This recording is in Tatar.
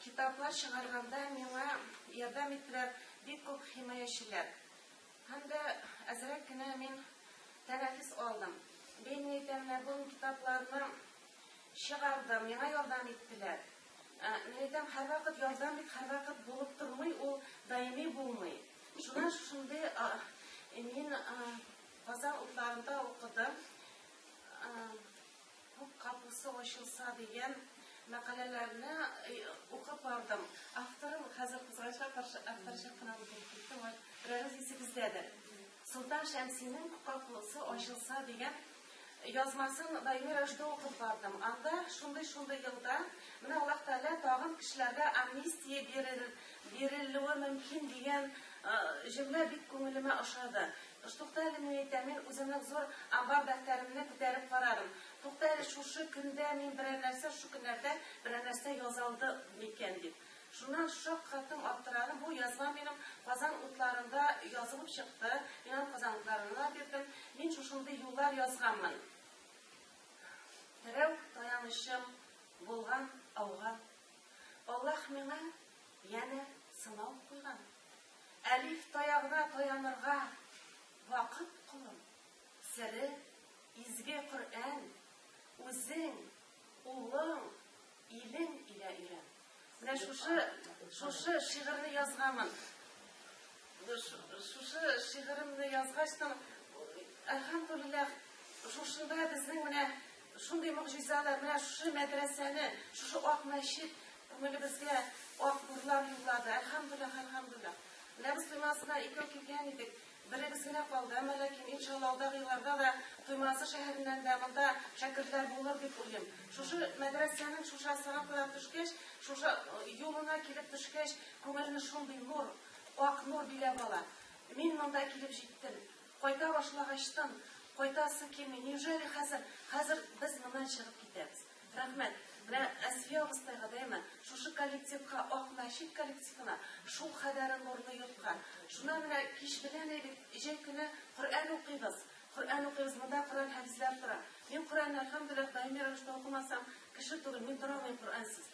Китаплар чыгарганда миңа ярдәм иттеләр бик күп химаячеләр. Һәм дә әзрәк кенә мин тәнәфес алдым. Мин әйтәм, менә бу китапларны чыгардым, миңа ярдәм иттеләр. Мин әйтәм, һәрвакыт ярдәм бит һәрвакыт булып тормый, ул даими булмый. Шуннан шушындый мин Казан утларында укыдым. Күк капусы ачылса дигән мәкаләләрне укып бардым. Авторым хәзер кызганычка каршы автор чак кына онытылып китте, берәрегез исегездәдер. Солтан Шәмсинең Күк капусы ачылса дигән язмасын даими рәвештә укып бардым. Анда шундый-шундый елда менә Аллаһ Тәгалә тагын кешеләргә амнистия бирелүе мөмкин дигән җөмлә бик күңелемә ошады. Тукта әле, мин әйтәм, мин үземнең зур амбар дәфтәремне күтәреп карадым. Тукта әле, шушы көндә мин берәр нәрсә, шушы көннәрдә берәр нәрсә язалды микән дип. Шуннан шаккаттым, аптырадым. Бу язма минем Казан утларында язылып чыкты. Мин аны Казан утларына бирдем. Мин шушындый юллар язганмын. Терәү таянычым булган Ауган. Аллаһ миңа янә сынау куйган. Әлиф таягына таянырга вакыт, колым. Сере, изге Коръән, үзең, улың, илең илә өйрән. Менә шушы, шушы шигырьне язганмын. Шушы шигыремне язгачтан, әлхәмдүлилләһ, шушында безнең менә шундый могҗизалар, менә шушы мәдрәсәне, шушы Ак мәчет күңелебезгә ак нурлар юллады. Әлхәмдүлилләһ, әлхәмдүлилләһ. Менә без Туймазыдан икәү килгән идек. Беребез генә калды. Әмма ләкин, иншалла, алдагы елларда да Туймазы шәһәреннән дә монда шәкертләр булыр дип уйлыйм. Шушы мәдрәсәнең шушы астына төшкәч, шушы юлына килеп төшкәч, күңелне шундый нур, ак нур биләп ала. Мин монда килеп җиттем. Кайта башлагачтын, кайтасы килми. Неужели хәзер, хәзер без моннан чыгып китәбез? Рәхмәт. Менә Әсфия абыстайга, дәйме, шушы коллективка, Ак мәчет коллективына шул кадәре нурлы йортка. Шуннан менә кич белән бит, җәй көне Коръән укыйбыз. Коръән укыйбыз, монда Коръән хәдисләр тора. Мин Коръәнне, әлхәмдүлилләһ, даими рәвештә укымасам, кеше түгел, мин тора алмыйм Коръәнсез.